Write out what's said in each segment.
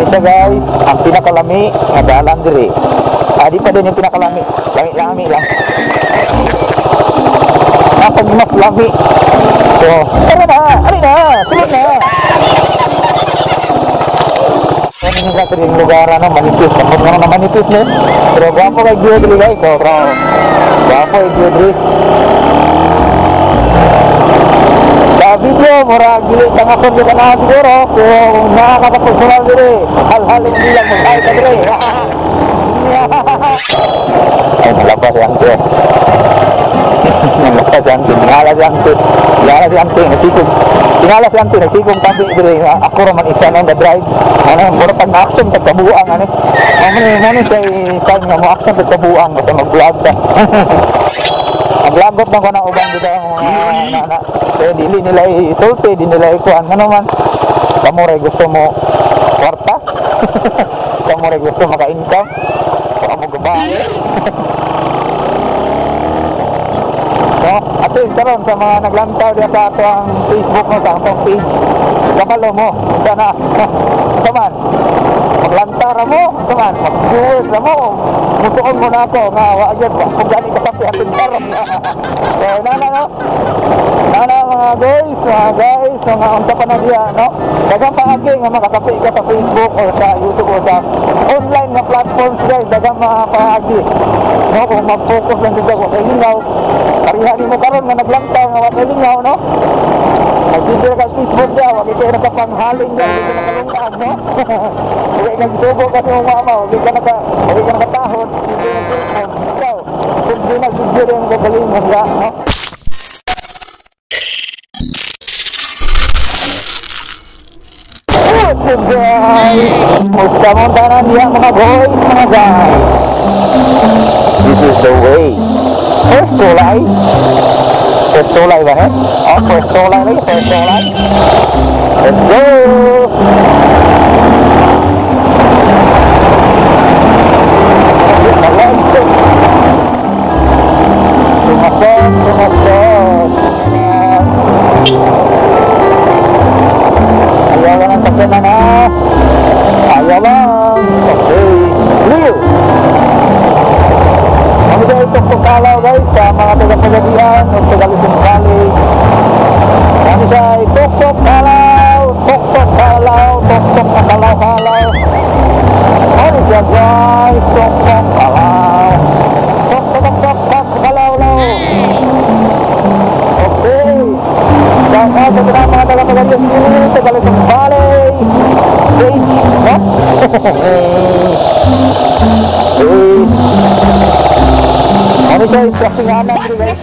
Isa guys, ang pinakalami nga dalan diri. Di pa din yung pinakalami. Lami lang. Napag mas lami. So, tara na! Ali na! Sunod na! Ano yung natin yung lugar manipis. Ang mga na manipis nun. Pero gwapo kay Giodri guys. So, gwapo kay Giodri. Sa video, murag gili tangason kita na siguro. Kung nakakapagsunal diri, hal-hal yung bilang mag-ay ka diri. Ay, nalabas yung tiyo. Nalabas yung tiyo. Tingala si Ante. Nasikong tabi diri. Ako raman isa nang da-drive. Mura pag na-action pagkabuang. Ano siya isang nga mo action pagkabuang. Basta mag-vlog ka. Maglagot na ko ng ubang dito ang mga nana. Kaya dili nila isulti, di nila ikuan. Ano man? Kamuray gusto mo kwarta? Kamuray gusto maka-income? Baka mo gabahe? No? At least karon sa mga naglantaw diya sa ato ang Facebook mo, sa atong page. Kabalo mo, sana. Saman, maglantaw mo, saman, mag-viewers na mo. Musuon mo na ako, nga waagyan pa. Kung gani kasapi atin karon. So, nana mga guys, mga unsa pa na diya, no? Dagang paagi nga makasapi ka sa Facebook o sa YouTube o sa online na platforms guys, dagang mga paagi. No, kung mag-focus lang dito ko kay lingaw. Parihan mo karon nga naglantaw nga wa kay lingaw, no? Magsigil ka Facebook diya, wag ikaw nakapanghaling diya, wag ka nakalungkag, no? Wag ka nagsubo kasi mong mama, wag ka nakatahon, ikaw, kung di nagsigil yung gagaling mo nga, no? What's up guys? Musta mong tanan diya mga boys, mga guys? This is the way. First tulay ba eh? Oh, first tulay lagi, first tulay. Let's go! Tumasok. Ayaw lang ang sakyan na. Ayaw lang. Okay. Clear. Kami dahil tuktok-kalaw guys sa mga taga-pagadian o taga-Luzon Valley. Kami dahil tuktok-kalaw, tuktok-kalaw. Ano siya guys? Tuktok-kalaw. Tuktok-kalaw. Okay. Shout out sa mga taga-pagadian dito, taga-Luzon Valley. Page, no? Okay. Ano siya instruction nga naman guys?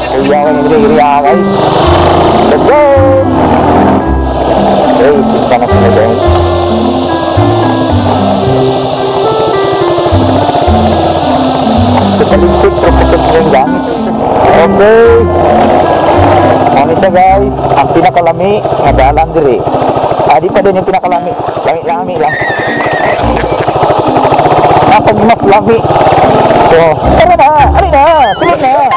Kuya ko yung iri-iriya guys. Let's go! Okay, simpa na sila guys. Kapaliksik, propusok ko yung gamit. Okay. Ano siya guys? Ang pinakalami nga dalan diri. Di pa din yung pinakalami. Lami lang. Napag mas lami. So, tara na! Ali na! Sunod na!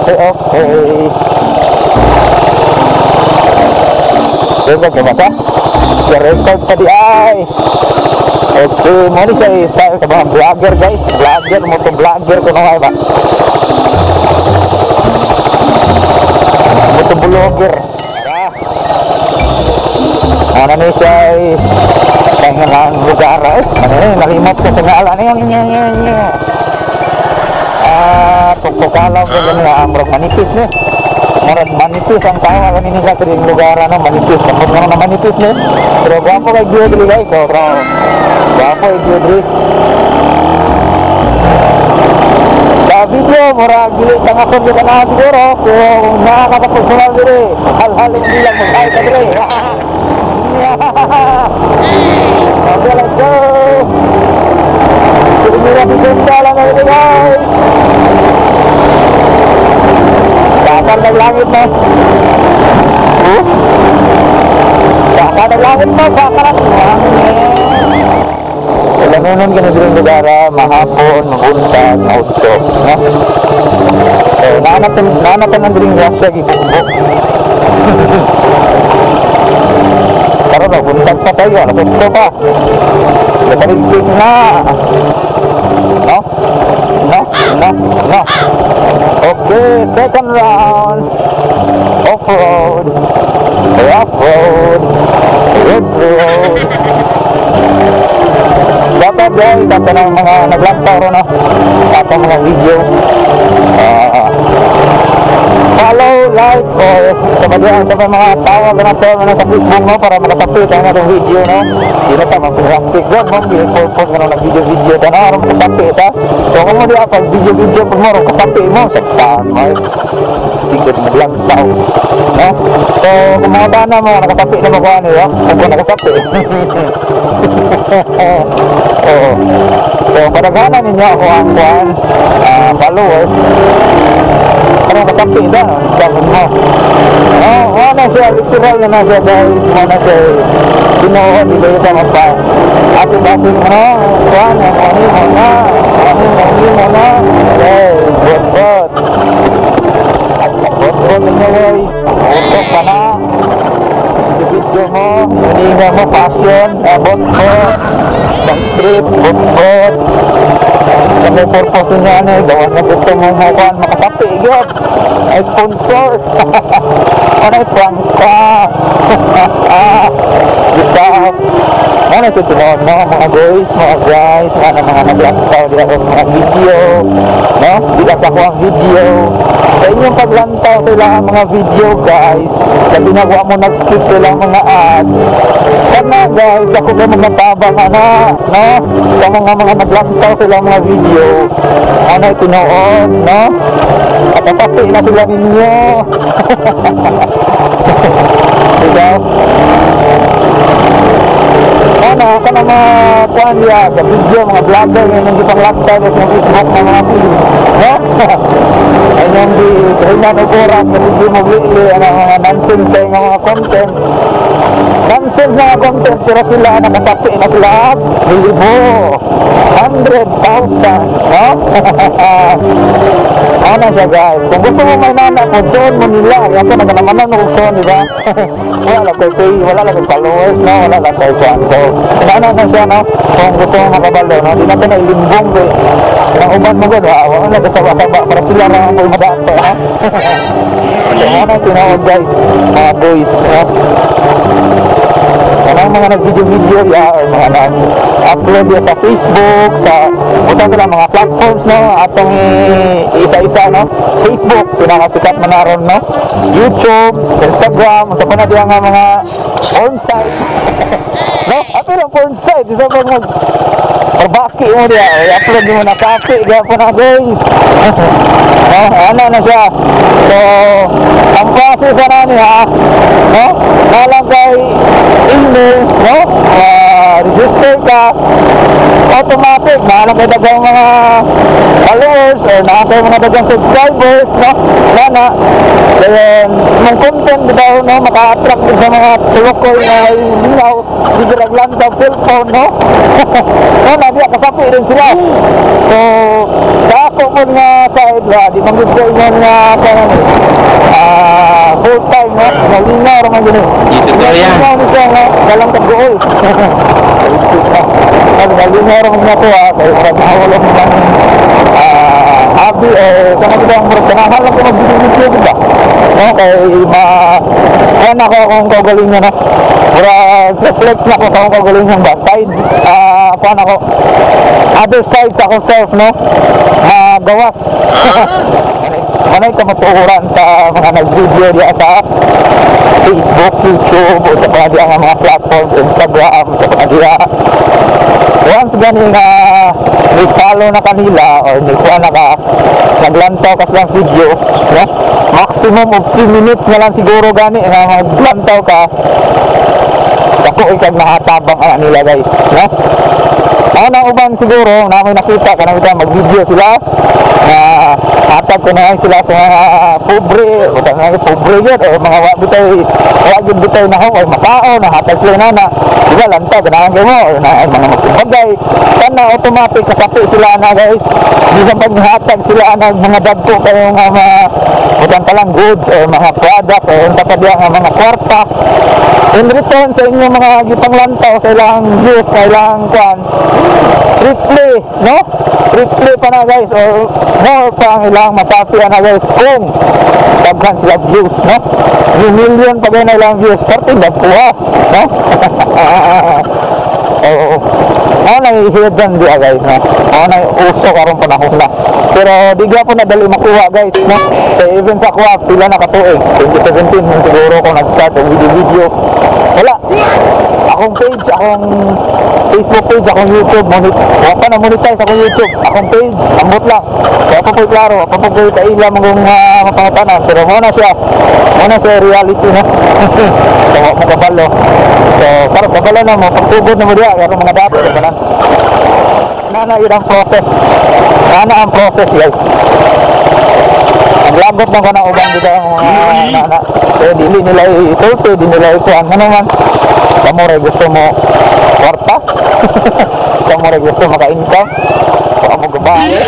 Okay. Record na ba siya? Record pa di ay! Okay, muna siya i-style sa mga vlogger guys. Vlogger, motovlogger ko na ba? Motovlogger. Tara. Ano na siya i-pahingan lugar eh. Ano yun, nalimot ko sa ngalan. Tuktukalaw ko dyan nga amrog manipis ne. Marag manipis ang tawa kanini sa yung lugar manipis. Ang mga na manipis ne. Pero gwapo kay Giodri guys. So, gwapo kay Giodri. Sa video, murag gili tangason kita na siguro. Kung nakakapagsunal diri, hal-hal yung bilang mag-ay ka diri. Okay, let's go! Mira si Gunda lang ngayon guys. Bakal naglangit mo. Bakal naglangit mo. Bakal naglangit mo. Sila nunon ka na din lugar, mahapon, mabuntag, auto, no? So, naanatan ang din Russia, gikubok. Karoon na, buntag pa sa'yo, nasukso pa. Nakarigsing na. No? No? No? No? Okay, second round. Off-road. Off-road. Road. Dapat guys, sa ng mga naglantaw no? Sa atong mga video. Follow, like, or sa mga tawag na ito sa Facebook mo para makasapit ang atong video, no? Hindi na ito mag-plastic doon, no? I-post ka na video ito, no? Aram makasapit, ha? So, kung mo di ako, video pag mo, kasapit mo, sa tamay. Sigod maglantaw, no? So, kung mga tana mo, nakasapit na makuha niyo, kung mo nakasapit. Oo. So, padaghanan ninyo ako ang followers. Ano kasapi na, sabi mo. Ano siya, literal na siya guys. Ano siya, Ginoo, di ba ito magpa. Asin-asin mo na, kuhan, ano mo na. Okay, bot. At bot ninyo guys. Utok ka na. Video mo, hininga mo, passion, bot mo. Isang trip, bot. Sa may purpose niya gawas na gusto mo makasapi yun ay sponsor. Ano prank ka. Ikaw ano sa tinawag mo mga guys, mga naglantaw di ako mga video, no? Di ka sa kuwang video sa inyong paglantaw sa ilang mga video guys, na ginagawa mo nag-skip sa ilang mga ads kana guys, ako na magnatabang no? Sa mga naglantaw sa ilang mga video ano itinoon, no? At nasapi na sila ninyo. Diba? Ano, ka na mga kuhan niya, sa video, mga vlogger, ngayon hindi pang lantaw sa Facebook ng mga feeds, no? Ay yung di kahinan o oras kasi di mo bili, mga nonsense kayo mga content. Nonsense mga content, pero sila, nakasapi na sila, bilibo, 100,000, no? Ano siya guys, kung gusto mo may nanapod, soon mo nila, ako naganaman mo kung soon, diba? Wala lang kayo followers, no? Wala lang kayo kwan, so, ano na siya, no? Kung gusto mo makabalo, no? Di natin na ilimbong, ang uman mo gano'n, wala lang kasaba-saba, para sila na ang may madato, no? So, ano tinawag guys, mga boys, no? Ang mga nag-video mga nag-upload sa Facebook, sa utang ko lang mga platforms, no? Atong isa-isa, no? Facebook, pinakasikat man naroon, no? YouTube, Instagram, sa pa na diyan nga mga porn site. No? Ato lang porn site, isa pa magbaki mo diya, i-upload mo na kapi, diya po na guys. No? Ano na siya? So, ang process na niya, no? Nalang kay email, no? Register ka, automatic, nalang kay dagang mga followers or nakakay mga dagang subscribers, no? Nana, then, yung content daw, no? Maka-attract din sa mga sulukoy na hinaw, hindi naglantaw cellphone, no? No, nabiya, kasapi rin sila. So, sa ako po nga side, di manggit ko inyo nga full time, no? Nalingaw naman yun eh. Nalingaw ni siya nga, dalang tag-goal. Nalingaw naman nga to kaya nagmahulog naman abi, kaya nagmahal lang ko mag-video, diba? No, kaya kaya ako akong kagaling niya, no? Para reflect na ako sa akong kagaling niya ba? Side, kaya ako other side sa akong self, no? Gawas. Manay ka matuhuran sa mga nag-video diya sa Facebook, YouTube, o sa mga diya mga platforms, Instagram, sa mga diya. Once ganing ni-follow na kanila or ni-kuha na ka, naglantaw ka silang video, no? Maximum of 3 minutes na lang siguro gani na maglantaw ka, ako ikag nakatabang nila guys, no? Ako na uban siguro na may nakita ka na mag-video sila na hatag ko na sila sa mga pobre, o mga pobre yun, o mga wagin bitay na ho, o makao, na hatag sila na, diba, lanta, ganahan kayo mo, na mga magsibagay, kana automatic, kasapi sila na guys, isang paghatag sila na mga dagko kayo nga mga talang goods, o mga products, o sa padya nga mga kwarta, in return sa inyong mga gitang lantaw, sa ilang views, sa ilang kwan, triple, no? Triple pa na guys, or more pa ang ilang masapi na guys, kung daghan sila views, no? Yung million pa na ilang views, parte dagkuha, no? Oo. Ako nangihirdan diya guys, no? Ako uso karong panahon na. Pero di po na dali makuha guys, no? Kaya even sa kuha, pila na katuig, 2017 siguro kung nag-start ang video. Wala. Akong page, akong Facebook page, akong YouTube, wala pa na monetize akong YouTube. Akong page, ambot lang. Kaya pa po'y klaro, pa po'y kaila mong mapangatanan. Pero muna siya reality, no? So, makabalo. So, parang kabalo na mo, pagsugod na mo diya, kaya mga dapat, diba? Nana yun ang process. Nana ang process, guys. Ang lagot na ko na ubang dito ang mga nana. Kaya dili nila isulti, di nila ikuan. Ano man? Kamu rin gusto mo kwarta? Kamu rin gusto maka-income? Kamu gabahe?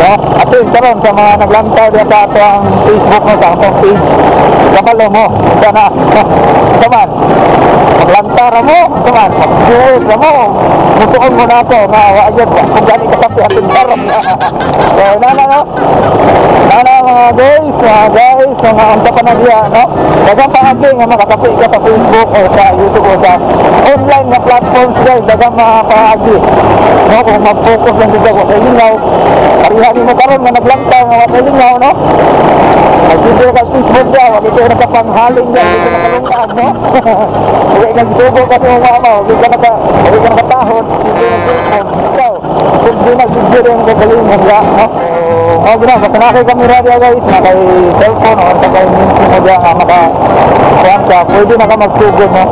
No? At least karon sa mga naglantaw diya sa ato ang Facebook mo, sa atong page, kabalo mo, sana, saman, maglantara mo, saman, mag-viewers na mo, musuon mo na ako, nga, waayod, kung gani kasapi ating karon. So, nana mga guys, mga unsa pa na diya, no? Dagang pangagi nga makasapi ka sa Facebook o sa YouTube o sa online na platforms guys, dagang mga pangagi, no? Kung mag-focus lang dito ko sa lingaw, parihan mo karon nga naglantaw nga wala lingaw, no? Sige ka Facebook niya, wala ito nakapanghaling niya, hindi ka nakalungkad, no? Huwag kang subo kasi mga mama, huwag ka nakatahod, hindi ka nag-Facebook, ikaw, kung di nag-video rin ang kagalingan niya, no? O gina, basta nakay kamera diya guys, nakay cellphone o sa kay minsin mo diya nga maka-kuhan ka, pwede na ka magsugod, no?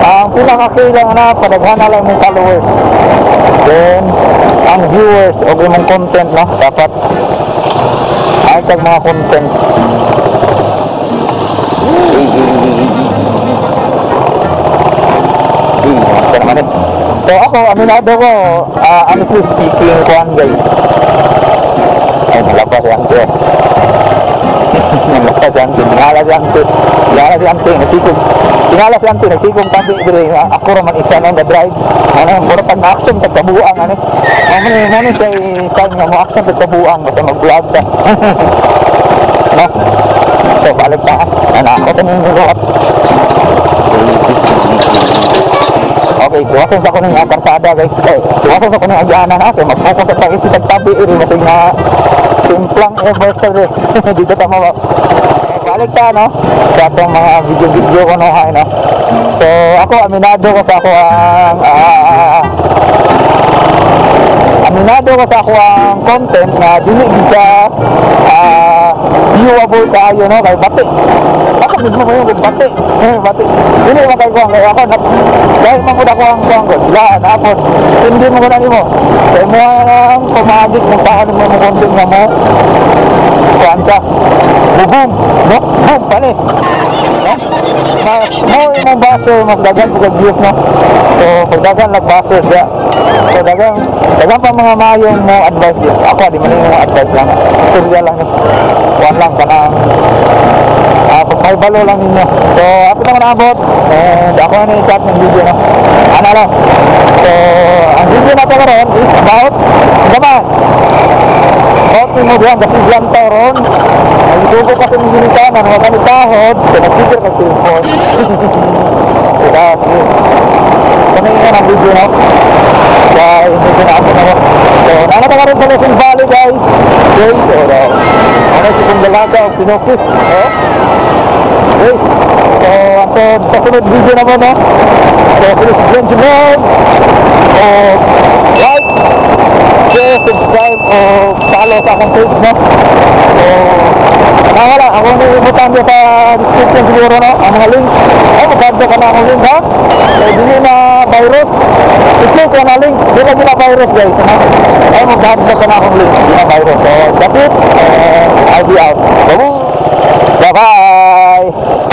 Ang pinakakailangan na, padaghana lang ng followers. Then, ang viewers o yung content, no? Dapat ay tag mga content. So ako, aminado ko, honestly speaking, kuhan guys. Ay, nalapas yan ko. Nalapas yan ko. Tingala si Ante, nasikong tabi diri. Ako raman isa nang na-drive. Ano, puro pag na-action, tagkabuang, ano. Ano siya sign nga mo action, tagkabuang, basta mag-vlog ka. No? So, balik pa. Ano, ako sa nang nilot. Okay, iwasan sa ko ng karsada guys. Iwasan sa ko ng agyanan na. Okay, mag-focus sa pag-isi tagtabi. Masig na simplang inverter eh. Dito tama ba? Balik ta, no? Sa atong mga video ko, no? No? So, ako, aminado ko sa ako ang content na dili siya viewable kayo, no? Kay bati. Baka mismo mo yung bati. Bati. Dili mo kayo kung ako, dahil mamuda ko ang kuwang ko. Dilaan, hapon. Hindi mo guna mo. Kaya mo ang pumagit mo saan mo content na mo. Kuhaan ka. Boom, no? Boom, panis. No? More imong baso, mas dagan pag views, no? So, pag dagan nagbaso siya. So, dagan pa mga mayong mo advice din. Ako, di man yung advice lang. Istorya lang. Kuhaan lang ka ng may balo lang ninyo. So, ako naman abot. And ako na i-cut ng video, no? Ano lang. So, ang video natin ngayon is about naman. About mo diyan kasi lantaw ron. Nagsubo kasi ng ginikanan, huwag kami tahod, pinagsigil ng cellphone. Diba, sige. Kunin nga ng video, no? Kaya hindi ko na ako na. So, nanata ka rin sa Lesson Valley, guys. Okay, so, ano si Sundalaga o Pinocchis, no? Okay, so, ako sa sunod video naman, no? So, please, Genji Vlogs, like, share, subscribe, o follow sa akong page, no? So, wala, ako nilimutan dyan sa description siguro, no? Ang mga link, magkanda ka na akong link, ha? So, dili na virus. I-click ko na link. Di na gina virus guys. Ano? Ay mag-handle ko na akong link. Di na virus. So that's it. I'll be out. Bye-bye.